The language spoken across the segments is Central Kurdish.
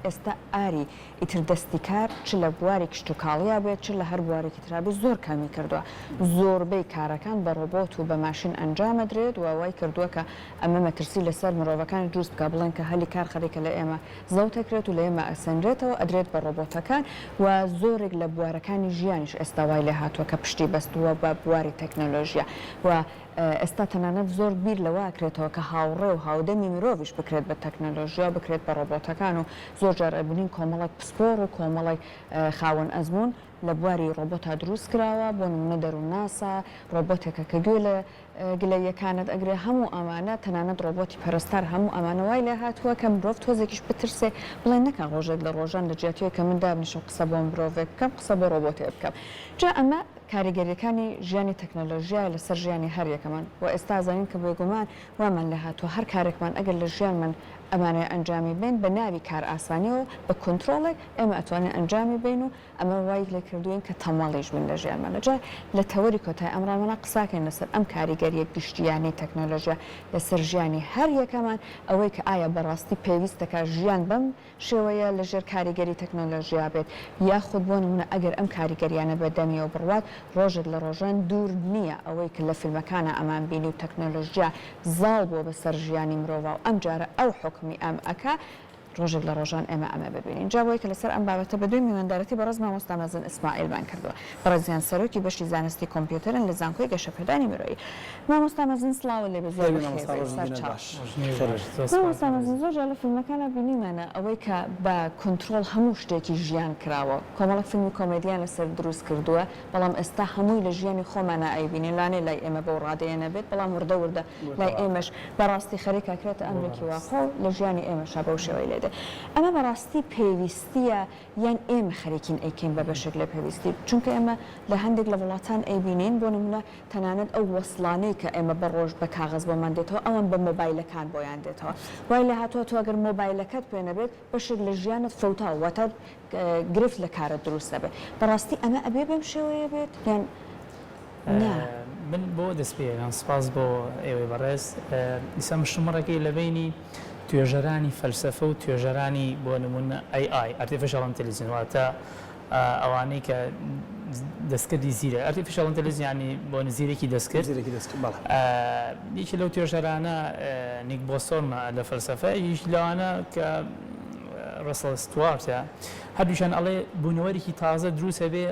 ئێستا ئاری ئیتر دەستی کار چ لە بواری کشتوکاڵیا بێت چ لە هەر بوارێکی ترا بێت زۆر کەمی کردووە. زۆربەی کارەکان بە ڕۆبۆت و بە ماشین ئەنجام ئەدرێت و وای کردووە کە ئەمە مەترسی لەسەر مرۆڤەکانیش دروست بکات بڵێن کە هەلی کار خەریکە لە ئێمە زەوت ئەکرێت و لە ئێمە ئەسەنرێتەوە ئەدرێت بە ڕۆبۆتەکان و زۆرێک لە بوارەکانی ژیانیش ئێستا وای لێهاتووە کە پشتی بەستووە بە بواری تەکنەلۆژیا و ئێستا تەنانەت زۆر بیر لەوە ئەکرێتەوە کە هاوڕێ و هاودەمی مرۆڤیش بکرێت بە تەکنەلۆژیا و بکرێت بە ڕۆبۆتەکان و زۆر جار ئەبینین کۆمەڵێک پسپۆڕ و کۆمەڵێک خاوەن ئەزموون لە بواری ڕۆبۆتا دروست کراوە، بۆ نموونە دەروونناسە، ڕۆبۆتێکە کە گوێ لە گلەییەکانت ئەگرێ، هەموو ئەمانە تەنانەت ڕۆبۆتی پەرستار هەموو ئەمانە وای لێهاتووە کە مرۆڤ تۆزێکیش بترسێ بڵێ نەکا ڕۆژێک لە ڕۆژان لە جیاتی ئەوەی کە من دابنیشم قسە بۆ مرۆڤێک بکەم قسە بۆ ڕۆبۆتێک بکەم. جا ئەمە کاریگەریەکانی ژیانی تەکنەلۆژیایە لەسەر ژیانی هەر یەکەمان و ئێستا ئەزانین کە بێگومان وامان لێهاتووە هەر کارێکمان ئەگەر لە ژیانمان ئەمانەوێ ئەنجامی بەین بە ناوی کارئاسانیەوە بە کۆنترۆڵێک ئێمە ئەتوانین ئەنجامی بەین و ئەمە وای لێکردووین کە تەمەڵیش بین لە ژیانماندا جا لە تەوەری کۆتای ئەمڕۆمانە قساکەین لەسەر ئەم کاریگەریە گشتیانەی تەکنەلۆژیا لەسەر ژیانی هەر یەکەمان ئەوەی کە ئایا بەڕاستی پێویست دەکات ژیان بەم شێوەیە لە ژێر کاریگەری تەکنەلۆژیا بێت، یاخود بۆ نموونە ئەگەر ئەم کاریگەریانە بە دەمیەوە بڕوات، ڕۆژێک لە ڕۆژان دوور نییە ئەوەی کە لە فیلمەکانا ئەمان بینی و تەکنەلۆژیا زاڵ بووە بە سەر ژیانی مرۆڤا و ئەم جارە ئەو حوکمی ئەم ئەکا، ڕۆژێک لە ڕۆژان ئێمە ئەمە ببینین. جا بۆیە کە لەسەر ئەم بابەتە بە دووی میواندارەتی بەڕێز مامۆستا مەزن ئیسماعیلمان کردووە. بەڕێزیان سەرۆکی بەشی زانستی کۆمپیوتەرن لە زانکۆی گەشەپێدانی مرۆیی. مامۆستا مەزن سڵاوت لێبێ زۆر بەخێر بێی سەرچاو. مامۆستا مەزن زۆر جار لە فیلمەکانا بینیومانە ئەوەی کە بە کۆنترۆڵ هەموو شتێکی ژیان کراوە کۆمەڵێک فیلمی کۆمێدیان لەسەر دروست کردووە بەڵام ئێستا هەمووی لە ژیانی خۆمانا ئەیبینین لانەیە لای ئێمە بەو ڕادەیە نەبێت بەڵام وردە وردە لای ئێمەش بەڕاستی خەریکە ئەکرێتە ئەمرێکی واقع و لە ژیانی ئێمەشا بەو شێوەی لێدێ ئەمە بەڕاستی پێویستیە یان ئێمە خەریکین ئەیکەین بە بەشێک لە پێویستی چونکە ئێمە لە هەندێک لە وڵاتان ئەیبینین بۆ نمونە تەنانەت ئەو وەسڵانەی کە ئێمە بە ڕۆژ بە کاغەز بۆمان دێتەوە ئەوان بە مۆبایلەکان بۆیان دێتەوە وای لێهاتووە تۆ ئەگەر مۆبایلەکەت پێ نەبێت بەشێک لە ژیانت فەوتاوە واتە گرفت لە کارت دروست دەبێت بەڕاستی ئەمە ئەبێ بەم شێوەیە بێت یان نا؟ من بۆ دەست پێ ئەکەم سپاس بۆ ئێوەی بەڕێز ئیستا مشتومڕێکی لە بەینی توێژەرانی فەلسەفە و توێژەرانی بۆ نمونە AI Artificial Intelligence واتە ئەوانەی کە دەستکردی زیرە Artificial Intelligence یانی بۆ زیرەکی دەستکرد زیرەکی دەستکرد بەڵێ. یەکی لەو توێژەرانە نیک بۆستۆرمە لە فەلسەفە یەکی لەوانە کە ڕەسڵ ستوارتە هەردووکیان ئەڵێ بوونەوەرێکی تازە دروست هەبێ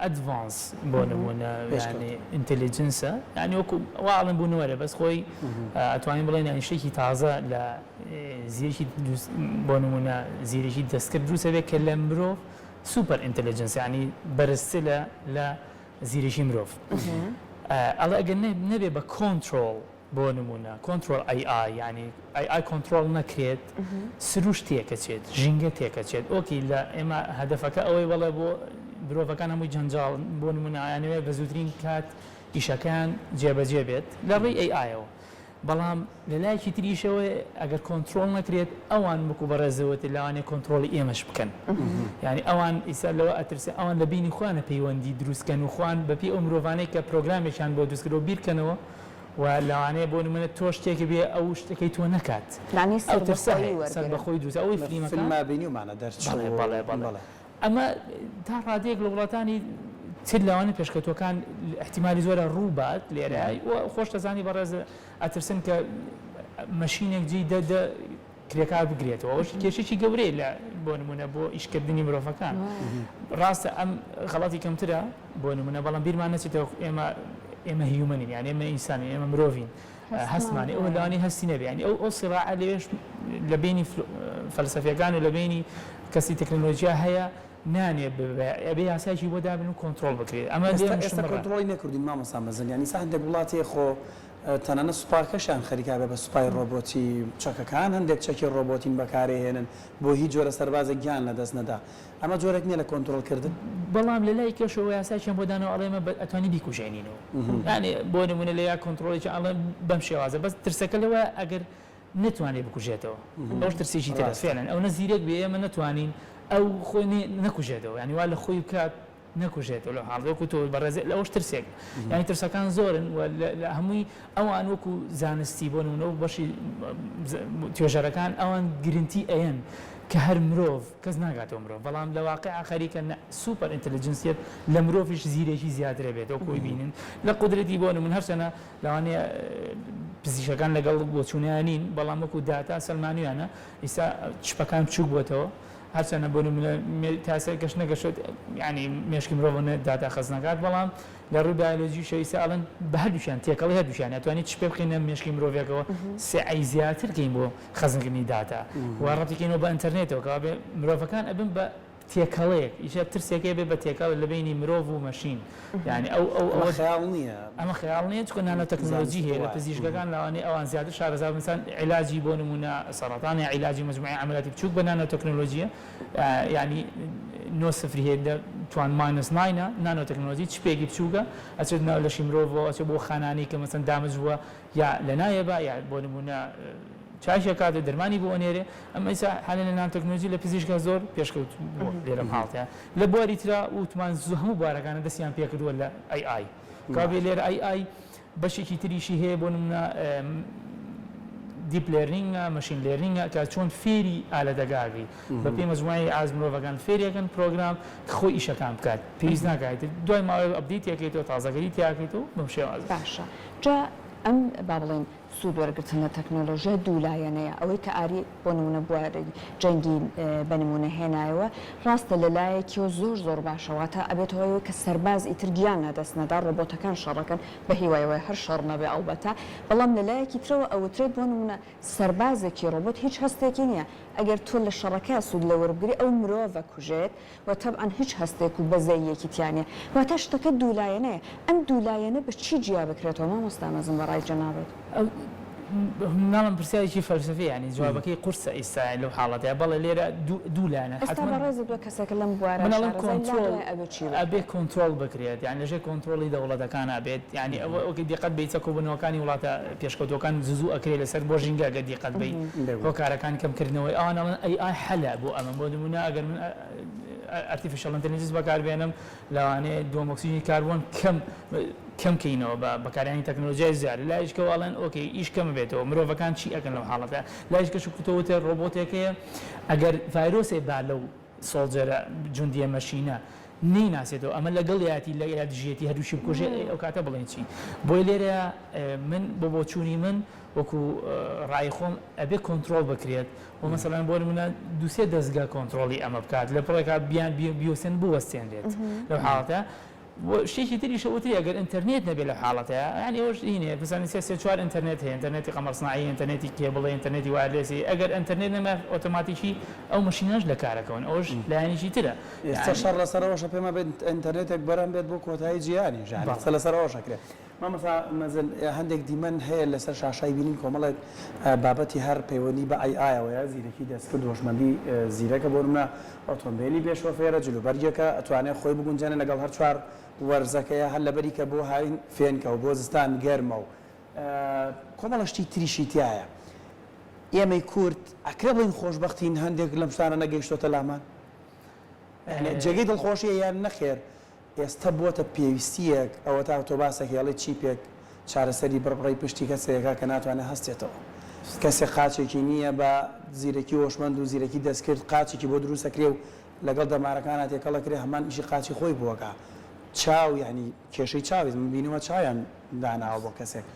advance بۆ نموونە یانی intelligence ە یانی وەکو وا ئەڵێن بوونەوەرە بەس خۆی ئەتوانین بڵێن یانی شتێکی تازە لە زیرەکی دروست بۆ نموونە زیرەکی دەستکرد دروست ئەبێت کە لە مرۆڤ super intelligence یانی بەرزترە لە زیرەکی مرۆڤ ئەڵێ ئەگەر نەبێ بە کۆنترۆڵ بۆ نموونە کۆنترۆڵ AI یانی AI کۆنترۆڵ نەکرێت سروشت تێکەچێت ژینگە تێکەچێت okay لە ئێمە هەدەفەکە ئەوەی بەڵێ بۆ مرۆڤەکان هەمووی جەنجاڵ بۆ نموونە ئەیانەوێت بە زووترین کات ئیشەکەیان جێبەجێ بێت لە ڕێی AI ەوە بەڵام لە لایەکی تریشەوە ئەگەر کۆنترۆڵ نەکرێت ئەوان وەکو بەڕێزت وتت لەوانەیە کۆنترۆڵی ئێمەش بکەن یانی ئەوان ئیستا لەوە ئەترسێن ئەوان لە بینی خۆیانە پەیوەندی دروست کەن و خۆیان بەپێی ئەو مرۆڤانەی کە پرۆگرامێکیان بۆ دروست کردوە بیرکەنەوە و لەوانەیە بۆ نمونە تۆ شتێک بێ ئەو شتەکەی تۆ نەکات یانی ئەو ترسە سەربەخۆیی هەیە وەرگرن. سەربەخۆی دروست ئەوەی لە فلیمەکان فیلما بینیومانە دەرچوو بەڵێ بەڵێ بەڵێ بەڵێ. ئەمە تا ڕادەیەک لە وڵاتانی تر لەوانە پێشکەوتووەکان ئیحتیمالی زۆرە ڕوو بات لێرە و خۆشت ئەزانی بەڕێز ئەترسن کە مەشینێک جێی دە دە کرێکار بگرێتەوە ئەوەش کێشێکی گەورەیە لە بۆ نمونە بۆ ئیشکردنی مرۆڤەکان ڕاستە ئەم غەڵەتی کەمترە بۆ نمونە بەڵام بیرمان نەچێتەوە ئێمە ئێمە human ین یان ئێمە ئینسانین ئێمە مرۆڤین هەستمانی ئەو لەوانەیە هەستی نەبێ یانی ئەو ئەو سیڕاعە لەوێش لە بینی فەلسەفیەکان و لە بینی کەسی تەکنەلۆژیا هەیە نانێ ئەبێ یاسایکی بۆ دابن و کۆنترۆڵ بکرێت ئەمە ئێستا ئێستا کۆنترۆڵی نەکردین مامۆستا مەزن یانی ئیستا هەندێک وڵات هەیە خۆ تەنانەت سوپاکەشیان خەریکا بێ بە سوپای ڕۆبۆتی چەکەکان هەندێک چەکی ڕۆبۆتین بەکارێهێنن بۆ هیچ جۆرە سەربازێک گیان لەدەست نەدا ئەمە جۆرێک نیە لە کۆنترۆڵ کردن؟ بەڵام لە لای کەشەوە یاسایەکیان بۆ داناوە ئەڵێ ئێمە ئەتوانین بیکوژێنینەوە یانی بۆ نمونە لەیا کۆنترۆڵێکی ئەڵێ بەم شێوازە بەس ترسەکە لەوەیە ئەگەر نەتوانێ بکوژێتەوە ئەوش ترسێکی ترە فعلا ئەونە زیرەک بێ ئێمە نەتوانین ئەو خۆی نەکوژێتەوە یانی وا لە خۆی بکات نەکوژێتەوە لەو حاڵ وەکو تۆ بەڕێز لەوەش ترسێک یانی ترسەکان زۆرن و لە هەمووی ئەوان وەکو زانستی بۆ نمونە و بەشی توێژەرەکان ئەوان گرنتی ئەیەن. کە هەر مرۆڤ کەس ناگاتەوە مرۆڤ بەڵام لە واقیعا خەریکە نە super intelligence یەت لە مرۆڤیش زیرەکی زیاترە بێت وەکو بینن لە قودرەتی بۆ نمون هەرچەنە لەوانەیە پزیشکەکان لەگەڵ بۆچوونیان نین بەڵام وەکو داتا سەلمانویانە ئیستا chip ەکان بچووک بۆتەوە هەرچەنە بۆ نمونە تاسە گەشت نەگەشت یعنی مێشکی مرۆڤ داتا خەزنەکات بەڵام لە ڕووی بایۆلۆجیشەوە ئیستا ئەڵێن بە هەردووکیان تێکەڵی هەردووکیان ئەتوانی chip ێ بخەینە مێشکی مرۆڤێکەوە سعەی زیاتر کەین بۆ خەزنکردنی داتا و ڕەتی کەینەوە بە ئینتەرنێتەوە کەوابێ مرۆڤەکان ئەبن بە تێکەڵەیەک ئیشە ترسێکەیە بێ بە تێکەڵ لە بینی مرۆڤ و مەشین یعنی ئەو ئەو ئەمە خەیاڵ نییە ئەمە خەیاڵ نییە چونکە نانۆ تەکنۆلۆجی زانست هەیە لە وایە. پزیشکەکان لەوانەیە ئەوان زیاتر شارەزا بن سان عیلاجی بۆ نموونە سەڕەتان یا عیلاجی مەجموعەی عەمەلیاتی بچووک بە نانۆ تەکنۆلۆجیە یانی نۆ سفری هەیە دە توان minus nine ە نانۆ تەکنۆلۆجی chip ێکی بچووکە ئەچێت ناو لەشی مرۆڤەوە ئەچێت بۆ خانانەی کە مەسەن damage بووە یا لەناوێ با یا بۆ نموونە چاکی ئەکات و دەرمانی بۆ ئەنێرێ ئەمە ئیسا حالێ لە نانۆ تەکنۆلۆجی لە پزیشکا زۆر پێشکەوت بووە لێرەم حاڵتە لە بواری ترا وتمان هەموو بوارەکانە دەستیان پێکردووە لە AI کەوابێ لێرە AI بەشێکی تریشی هەیە بۆ نمونە deep learning ە machine learning ە کە چۆن فێری ئالەتەکە ئەکەی بە پێی مەجموعەی ئاز مرۆڤەکان فێریەکەن پرۆگرام کە خۆی ئیشەکان بکات پێویست ناکات دوای ماوەیەک update ی ئەکەیتەوە تازەگەری تیاکەیتەوە بەم شێوازە. باشە جا ئەم با بڵێین سوود وەرگرتن لە تەکنۆلۆژیا دوولایەنەیە، ئەوەی کە ئاری بۆ نموونە بواری جەنگی بە نموونە هێنایەوە، ڕاستە لە لایەکیەوە زۆر زۆر باشە، واتە ئەبێتە هۆی ئەوەی کە سەرباز ئیتر گیان لەدەست نەدا، ڕۆبۆتەکان شەڕەکەن، بە هیوای ئەوەی هەر شەڕ نەبێ ئەڵبەتە، بەڵام لە لایەکی ترەوە ئەوترێت بۆ نموونە سەربازێکی ڕۆبۆت هیچ هەستێکی نییە، ئەگەر تۆ لە شەڕەکە سوود لە وەربگری ئەو مرۆڤە کوژێت، و تەبعەن هیچ هەستێک و بەزەییەکی تیا نیە. واتە شتەکە دوولایەنەیە. ئەم دوولایەنە بە چی جیا بکرێتەوە مامۆستا مەزن بە ڕای جەنابت؟ ناڵێم پرسیارێکی فەلسەفیە یانی جوابەکەی قورسە ئیستا لەو حاڵەتەیا بەڵێ لێرە دوو لایەنە ئێستا حەتمەن بەڕێزت وەک کەسێک لەم بوارە من ئەڵێم شارەزای لات کۆنترۆڵ وایە ئەبێ چی ئەبێ بکرێت؟ کۆنترۆڵ بکرێت یانی لەژێر کۆنترۆڵی دەوڵەتەکانا بێت یانی ئەوە وەکی دیقەت بەی چە کۆبوونەوەکانی وڵاتە پێشکەوتووەکان زوو ئەکرێ لەسەر بۆ ژینگە گەر دیقەت بەی بێگومان. هۆکارەکان کەمکردنەوەی ئەوان ئەڵێن AI حەلە بۆ ئەمە بۆ نموونە ئەگەر من artificial intelligence بەکاربێنم لەوانەیە دووەم ئۆکسجینی کاربۆن کەم کەم کەینەوە بە بەکارهێنانی تەکنەلۆژیای زیاد لایشکەوە ئەڵێن okay ئیش کەم بێتەوە مرۆڤەکان چی ئەکەن لەو حاڵەتە لایشکە شکوتەوە وتێ ڕۆبۆتێک هەیە ئەگەر ڤایرۆسێ با لەو soldier ە جوندیە مەشینە نەیناسێتەوە ئەمە لەگەڵیاتی لە یا دژیەتی هەردووکی بکوژێ ئەی ئەو کاتە بڵێن چی بۆیە لێرە من بۆ بۆچوونی من وەکو ڕای خۆم ئەبێ کۆنترۆڵ بکرێت و مەسەلەن بۆ نمونە دووسێ دەزگا کۆنترۆڵی ئەمە بکات لە پڕێکا بیان بیوەستێن بوەستێنرێت لەو حاڵەتە و شتێکی تریش ئەوترێ ئەگەر ئینتەرنێت نەبێ لەو حاڵەتەیا یانی ئەوەش هینێ مەسەلەن سێ سێ چوار ئینتەرنێت هەیە ئینتەرنێتی قەمەر سناعی ئینتەرنێتی cable ە ئینتەرنێتی wireless هەیە ئەگەر ئینتەرنێت نەما ئۆتۆماتیکی ئەو مەشینانەش لە کارەکەون ئەوەش لایەنێکی ترە ئێستا یانی شەڕ لەسەر ئەوەشە پێم وابێت ئینتەرنێتێک بەرهەم بێت بۆ کۆتایی جیهانیش یانی بەڵێ. قسە لەسەر ئەوەش ئەکرێ. مامۆستا مەزن هەندێک دیمەن هەیە لەسەر شاشای بینین کۆمەڵێک بابەتی هەر پەیوەندی بە AI ەوەیە زیرەکی دەستکرد هۆشمەندی زیرەکە بۆ نمونە ئۆتۆمبێلی بێ شۆفێرە جلوبەرگێکە ئەتوانێ خۆی بگونجێنێ لەگەڵ هەر چوار وەرزەکەیە هەر لەبەری کە بۆ هاوین فێنکە و بۆ زستان گەرمە و کۆمەڵە شتی تریشی تیایە ئێمەی کورد ئەکرێ بڵێین خۆشبەختین هەندێک لەم شتانە نەگەیشتۆتە لامان یانی جێگەی دڵخۆشیە یان نەخێر ئێستا بووەتە پێویستییەک، ئەوەتا تۆ باسەکەی ئەڵێی chip ێک چارەسەری بڕبڕەی پشتی کەسێکە کە ناتوانێت هەستێتەوە. کەسێک قاچێکی نییە بە زیرەکی هۆشمەند و زیرەکی دەستکرد قاچێکی بۆ دروست ئەکرێ و لەگەڵ دەمارەکانا تێکەڵ ئەکرێ هەمان ئیشی قاچی خۆی بۆ ئەکا. چاو یانی کێشەی چاوی من بینیومە چاویان داناوە بۆ کەسێک.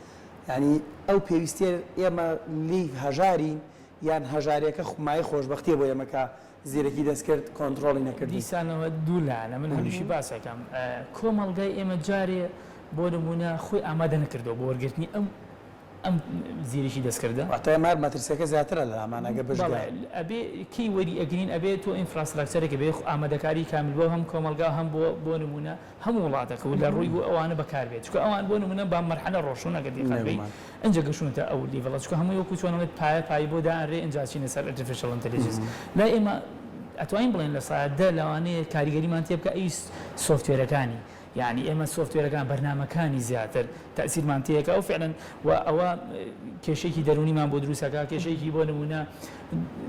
یانی ئەو پێویستییە ئێمە لێی هەژارین یان هەژارییەکە مایەی خۆشبەختییە بۆ ئێمە کە زیرەکی دەستکرد کۆنتڕۆڵی نەکردی. دیسانەوە دوو لایەنە من هەردووکی باس ئەکەم کۆمەڵگای ئێمە جارێ بۆ نموونە خۆی ئامادە نەکردووە بۆ وەرگرتنی ئەم ئەم زیرەکی دەستکردە. واتە ئێمە هەر مەترسیەکە زیاترە لەلامان ئەگەر بشگا. بەڵێ ئەبێ کەی وەری ئەگرین ئەبێ تۆ infrastructure ێک بێ ئامادەکاری کامل بۆ هەم کۆمەڵگا هەم بۆ بۆ نموونە هەموو وڵاتەکە و لە ڕووی بۆ ئەوانە بەکار بێت چونکە ئەوان بۆ نموونە بە مەرحەلە ڕۆشتوون ئەگەر دیقەت بەی بێگومان. ئینجا گەشتوونەتە ئەو level ە چونکە هەمووی وەکو چۆن ئەڵێت پایە پایی بۆ دائەنرێ ئینجا ئەچینە سەر artificial intelligence لای ئێمە ئەتوانین بڵێین 10% لەوانەیە کاریگەریمان تێ بکا ئەویش software ەکانی یانی ئێمە software ەکان بەرنامەکانی زیاتر تەئسیرمان تێ ئەکا و فعلا و ئەوە کێشەیەکی دەروونیمان بۆ دروست ئەکا کێشەیەکی بۆ نموونە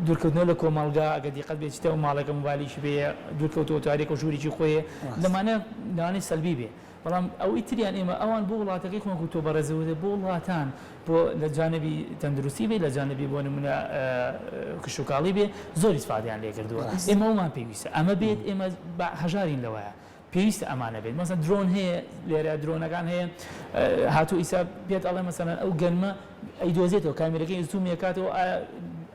دوورکەوتنەوە لە کۆمەڵگا ئەگەر دیقەت بێت چیتە ئەو ماڵێکە مۆبایلێکی پێیە دوورکەوتەوە تاریکە و ژوورێکی خۆیە ڕاستە. لەمانە لەوانەیە سەلبی بێ. بەڵام ئەوەی تریان ئێمە ئەوان بۆ وڵاتەکەی خۆیان وەکو تۆ بەڕێزت وتت بۆ وڵاتان بۆ لە جانبی تەندروستی بێ لە جانبی بۆ نمونە کشتوکاڵی بێ زۆر ئیسفادەیان لێ کردووە ئێمە ئەومان پێویستە ئەمە بێت ئێمە هەژارین لەوەیە پێویستە ئەمانە بێت مەسەن درۆن هەیە لێرە درۆنەکان هەیە هاتوو ئیسا پێت ئەڵێ مەسەلەن ئەو گەنمە ئەیدۆزێتەوە کامیرەکەی زووم یەکاتەوە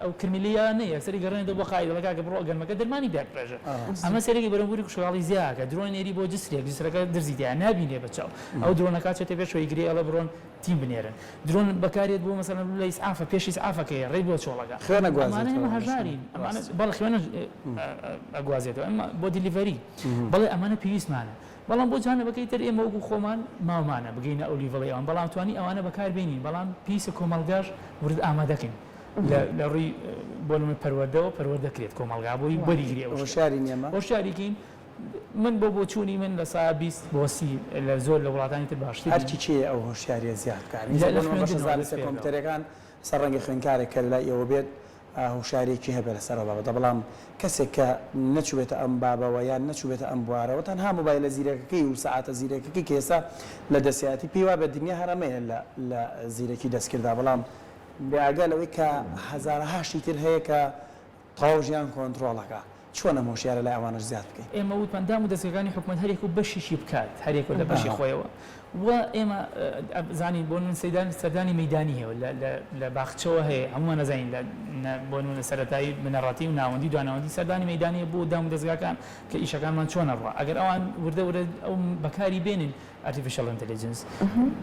ئەو کرمی لێ نەیە یەکسەری گەڕێنێتەوە بۆ قائید دەڵێ کاکە بڕۆ گەنمەکە دەرمانی پێ بڕێژە ئەمە سەرێکی بەرەنبوری کشتوکاڵی زیاکە درۆن نێری بۆ جسرێک جسرەکە درزی تیا نابینێ بە چاو ئەو درۆنەکە چێتە پێشەوەی گرێ ئەڵێ بڕۆن تیم بنێرن درۆن بەکارێت بۆ مەسەلەن لە ئیسعافە پێش ئیسعافەکەیە ڕێی بۆ چۆڵەکە خوێن ئەمانە ئەگوازێتەوە ئێمە هەژارین ئەمانە بەڵێ خوێن ئەگوازێتەوە ئەمە بۆ delivery بەڵێ ئەمانە پێویستمانە بەڵام بۆ جانەبەکەی تر ئێمە وەکو خۆمان ماومانە بگەینە ئەو level ەی ئەوان بەڵام توانی ئەوانە بەکار بێنین بەڵام پێویستە کۆمەڵگاش ورد ئامادەکەین لە ڕووی بۆ نمونە پەروەردەوە پەروەردە کرێت کۆمەڵگا بۆی وەریگرێ ئەو شتە هۆشیاری نییە هۆشیاری کەین من بۆ بۆچوونی من لە سا 20 بۆ 30 لە زۆر لە وڵاتانی تر باشترین. ئەرکی کێیە ئەو هۆشیارییە زیاد بکات؟ لە بۆ نمونە بەشە خوێندنەوە دەست زانستە پێ بکەوە. کۆمپیوتەریەکان سەر ڕەنگە خوێندکارێک کە لەلای ئێوە بێت هۆشیاریەکی هەبێت لەسەر ئەو بابەتە بەڵام کەسێک کە نەچوبێتە ئەم بابەوە یان نەچوبێتە ئەم بوارەوە تەنها مۆبایلە زیرەکەکەی و سەعاتە زیرەکەکەی کە ئێستا لە دەستیایەتی پێی وابێت دنیا هەر ئەمەیە لە لە زیرەکی دەستکردا بەڵام بێ ئاگا لەوەی کە هەزارەها شتی تر هەیە کە تەواو ژیان کۆنترۆڵ ئەکا چۆن ئەم هۆشیارە لای ئەوانەش زیاد بکەین؟ ئێمە وتمان دام و دەزگاکانی حکومەت هەریەکەو بەشێکی بکات هەریەکەو لە بەشی خۆیەوە و ئێمە زانین بۆ نمونە سەیدان سەردانی مەیدانی هەیە لە لە لە باخچەوە هەیە هەموومان ئەزانین لە بۆ نمونە سەرەتایی بنەڕەتی و ناوەندی و دواناوەندی سەردانی مەیدانی هەیە بۆ دام و دەزگاکان کە ئیشەکانمان چۆن ئەڕوا ئەگەر ئەوان وردە وردە ئەو بەکاری بێنن artificial intelligence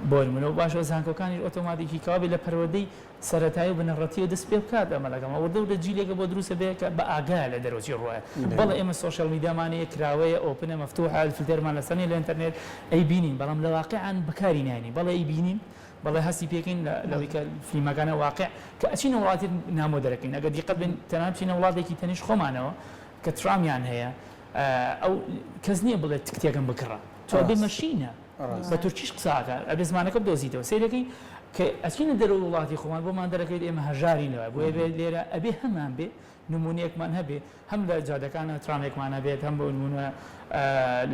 بۆ نمونە و باشە زانکۆکانیش ئۆتۆماتیکی کەوابێ لە پەروەردەی سەرەتایی و بنەڕەتیەوە دەست پێ بکات ئەمە لەگەڵ وردە وردە جیلێکە بۆ دروستە بێ کە بە ئاگایە لە دەرەوە چی ڕوایە بەڵێ ئێمە social media مان هەیە کراوەیە open ە مەفتوحە فلتەرمان لەسەر نیە لە ئینتەرنێت ئەیبینین بەڵام لە واقیعان بەکاری ناینین بەڵێ ئەیبینین بەڵێ هەستی پێکەین لەوەی کە فیلمەکانە واقع کە ئەچینە وڵاتی نامۆ دەرەکەین ئەگەر دیقەت بن تەنها بچینە وڵاتێکی تەنیشت خۆمانەوە کە ترامیان هەیە ئەو کەس نییە بڵێ تکتێکم بکڕە تۆ بێ مەشینە بە تورکیش قسە ئەکات ئەبێ زمانەکە بدۆزیتەوە سەیرەکەی کە ئەچینە دەرەوەی وڵاتی خۆمان بۆمان دەرەکەوێت ئێمە هەژارین لەوە بۆیە بێ لێرە ئەبێ هەمان بێ نمونەیەکمان هەبێ هەم لە جادەکانە ترامێکمان هەبێت هەم بۆ نمونە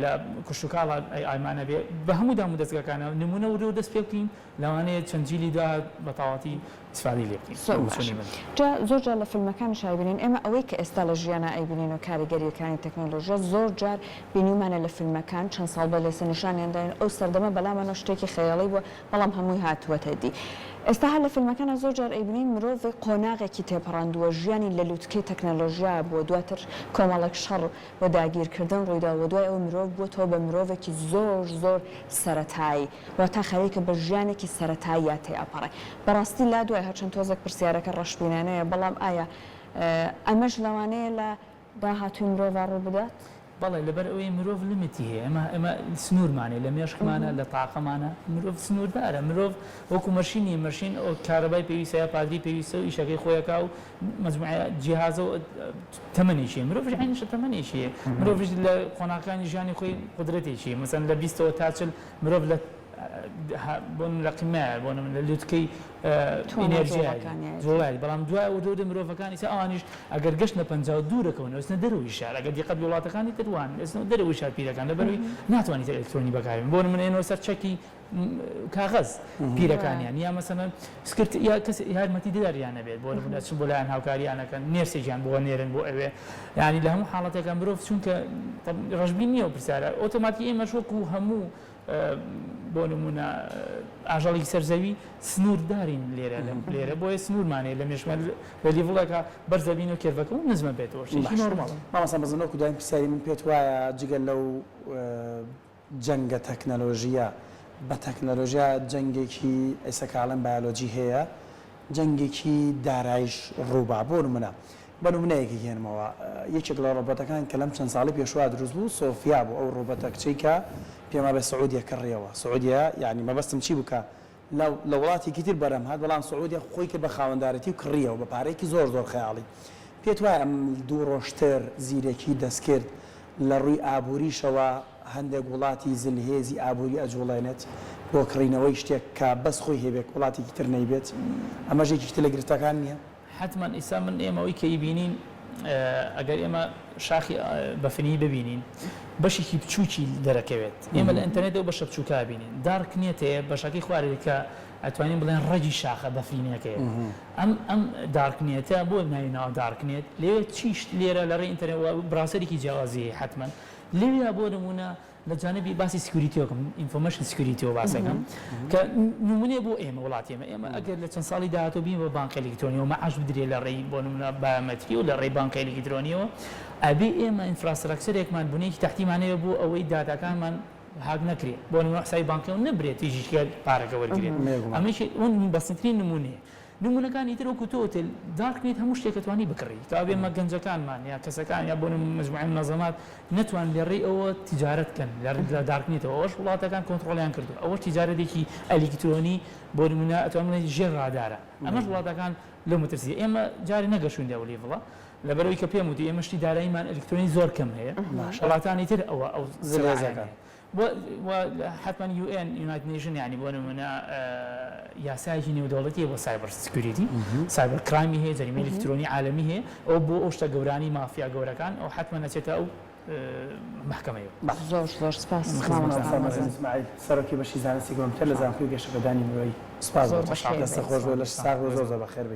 لە کشتوکاڵە AI مان هەبێ بە هەموو دام و دەستگاکانە نمونە ورد دەست پێ بکەین لەوانەیە چەند جیلی داهات بە تەواوەتی ئیسفادەی لێ بکەین. زۆر باشە جا زۆر جار لە فیلمەکانیش ئەیبینین ئێمە ئەوەی کە ئێستا لە ژیانا ئەیبینین و کاریگەرییەکانی تەکنۆلۆژیا زۆر جار بینیومانە لە فیلمەکان چەند ساڵ بەر لێستا نیشانیان داین ئەو سەردەمە بەلامانەوە شتێکی خەیاڵی بووە بەڵام هەمووی هاتووەتە دی ئێستا هەر لە فیلمەکانا زۆر جار ئەیبینین مرۆڤێک قۆناغێکی تێپەڕاندووە ژیانی لە لوتکەی تەکنەلۆژیا بووە دواتر کۆمەڵێک شەڕ و داگیرکردن ڕوویداوە و دوای ئەوە مرۆڤ بووەتەوە بە مرۆڤێکی زۆر زۆر سەرەتایی واتا خەریکە بە ژیانێکی سەرەتاییا تێئەپەڕێ. بەڕاستی لا دوای هەرچەند تۆزێک پرسیارەکە ڕەشبینانەیە بەڵام ئایا ئەمەش لەوانەیە لە داهاتووی مرۆڤا ڕووبدات؟ بەڵێ لەبەر ئەوەی مرۆڤ limit ی هەیە ئێمە ئێمە سنوورمان هەیە لە مێشکمانە لە تاقەمانە مرۆڤ سنووردارە مرۆڤ وەکو مەشین نییە مەشین کارەبای پێویستە یا پاتری پێویستە و ئیشەکەی خۆی ئەکا و مەجموعە جیهازە و تەمەنێکی هەیە مرۆڤیش عەینیشە تەمەنێکی هەیە مرۆڤیش لە قۆناغەکانی ژیانی خۆی قودرەتێکی هەیە مەسەلەن لە بیستەوە تا 40 مرۆڤ لە بۆ لە قیمەیە بۆ لە لوتکەی ئینێرجیای جوڵای بەڵام دوای وردە وردە مرۆڤەکان ئیستا ئەوانیش ئەگەر گەشتنە 52 دەکەون ئەچنە دەرەوەی شار ئەگەر دیقەت بە وڵاتەکانی تر وان ئەچنە دەرەوەی شار پیرەکان لەبەرەوەی ناتوانیت ئەلکترۆنی بەکاربێن بۆ نمونە ئێنەوە سەر چەکی کاغەز پیرەکانیان یا مەسەلەن سکرت یا کەس یارمەتی دەریان نەبێت بۆ نمونە چون بۆ لایەن هاوکاریان ئەکەن نێرسێکیان بۆ نێرن بۆ ئەوێ یعنی لە هەموو حاڵەتێکا مرۆڤ چونکە ڕەشبین نییە و پرسیارە ئۆتۆماتیکی ئێمەش وەکو هەموو بۆ نمونە ئاژەڵی سەر زەوی سنووردارین لێرە لێرە بۆیە سنوورمان هەیە لە مێشمان لە level ێکا بەرزەبین و curve ەکە و نزمە بێتەوە شتێکی normal ە. مامۆستا مەزن وەکو دواین پرسیاری من پێت وایە جگە لەو جەنگە تەکنەلۆژییە بە تەکنەلۆژیا جەنگێکی ئێستا کە ئەڵێم بایۆلۆجی هەیە جەنگێکی دارایش ڕووبا بۆ نمونە بە نمونەیەکی هێنمەوە یەکێک لە ڕۆبۆتەکان کە لەم چەند ساڵی پێشوە دروست بوو سۆفیا بوو ئەو ڕۆبۆتە کچەی کە پێم وابێ سعودیە کڕیەوە سعودیە یانی مەبەستم چی بوو کە لە لە وڵاتێکی تر بەرهەم هات بەڵام سعودیە خۆی کرد بە خاوەندارێتی و کڕیەوە بە پارەیەکی زۆر زۆر خەیاڵی پێت وایە ئەم دوو ڕۆژ تر زیرەکی دەستکرد لە ڕووی ئابووریشەوە هەندێک وڵاتی زلهێزی ئابووری ئەجوڵێنێت بۆ کڕینەوەی شتێک کە بەس خۆی هەیبێت وڵاتێکی تر نەیبێت ئەمەش یەکێکی تر لە گرفتەکان نییە؟ حەتمەن ئیستا من ئێمە ئەوەی کە ئیبینین. ئەگەر ئێمە شاخی بەفرینی ببینین بەشێکی بچووکی دەرەکەوێت ئێمە لە ئینتەرنێت ئەو بەشە بچووکە بینین dark net ێ بەشەکەی خوارێ کە ئەتوانین بڵێن ڕەگی شاخە بەفرینەکەیە ئەم ئەم dark net ە بۆ ناوی ناوە dark net لێ چیش لێرە لە ڕێی ئینتەرنێت browser ێکی جیاوازی هەیە حەتمەن لەویا بۆ نموونە لە جانبی باسی security ەکەم information security ەوە باسەکەم کە نمونەیە بۆ ئێمە وڵاتی ئێمە ئێمە ئەگەر لە چەند ساڵی داهاتوو بین بە بانقی ئەلیکترۆنیەوە مەعاش بدرێ لە ڕێی بۆ نمونە biometry و لە ڕێی بانقی ئەلیکترۆنیەوە ئەبێ ئێمە infrastructure ێکمان بنەیەکی تەحتیمان هەیە بۆ ئەوەی داتاکانمان هاک نەکرێ بۆ نمونە حسابی بانقیەوە نەبرێت تیژیشکە پارەکە وەرگرێت ئەمەیش بەسیترین نمونەیە. نمونەکانی تر وەکو تۆ وتت dark net هەموو شتێک ئەتوانی بکڕی کەوابێ ئێمە گەنجەکانمان یا کەسەکان یا بۆ نمونە مەجموعەی منەزەمات نەتوان لە ڕێی ئەوە تیجارەت کەن لە dark net ەوە ئەوەش وڵاتەکان کۆنتڕۆڵیان کردووە ئەوەش تیجارەتێکی ئەلیکترۆنی بۆ نمونە ئەتوانم بڵێم ژێر ڕادارە ئەمەش وڵاتەکان لەو مەترسیە ئێمە جارێ نەگەشتوین لەو level ە لەبەرئەوەی کە پێم وتی ئێمە شتی داراییمان ئەلیکترۆنی زۆر کەم هەیە وڵاتانی تر ئەوە ئەو زلهێزەکان و حەتمەن UN United Nation یانی بۆ نمونە یاسایەکی نێودەوڵەتی هەیە بۆ cyber security cyber crime ی هەیە جەریمەی ئەلیکترۆنی عالەمی هەیە ئەو بۆ ئەو شتە گەورانی مافیا گەورەکان ئەو حەتمەن ئەچێتە ئەو مەحکەمەیەوە. زۆر زۆر سپاس مامۆستا مەزن. ئیسماعیل سەرۆکی بەشی زانستی کۆمپیوتەر لە زانکۆی گەشەپێدانی مرۆیی سپاس بۆ زۆر بەخێر دەستت بێیت. خۆش بێ لەشت ساغ بێ زۆر زۆر بەخێر بێی.